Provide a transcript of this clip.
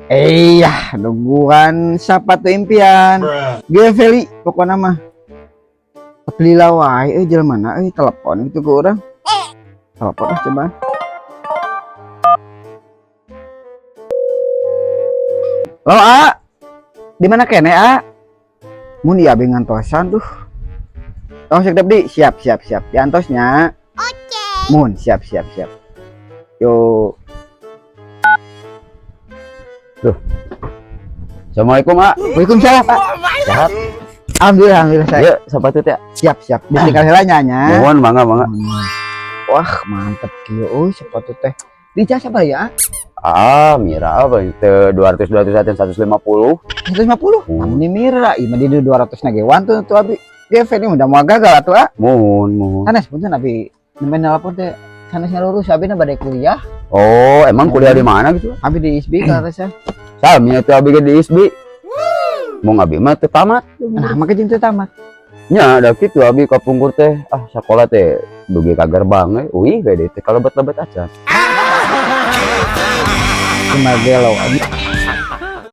Iya, nungguan sepatu impian. Geveli pokoknya mah. Lila wae euy jelema mana euy telepon gitu ke urang. Telepon ah coba. Halo, A. Di mana kene, A? Mun ieu abi ngantosan tuh. Oh, siap di, siap siap siap. Diantosnya. Oke. Mun siap siap siap. Yo. Duh. Assalamualaikum, A. Waalaikumsalam, Pak. Sehat? Alhamdulillah, alhamdulillah saya. Iya, sepatu teh. Siap, siap. Ditinggal heula nya nya. Mohon mangga mangga. Wah, mantep kieu euy sepatu teh. Di siapa ya? Ah, mira apa itu 200 200 150. 150. Namun ini mira, ieu mah di 200 na ge wantun tuh abi. GV ini udah mau gagal atuh ah. Mohon, mohon. Sanes punten abi nembe nelpon teh sanes lurus abi na bade kuliah. Oh, emang kuliah di mana gitu? Abi di ISBI kaleresan. Sami atuh abi ge di ISBI. Mau abi mah teu tamat. Nah, make jeung teu tamat. Nya, da kitu abi kapungkur teh, ah sakola teh dugi ka gerbang we, uih we teh kalebet-lebet aja. Cuma gelo abi.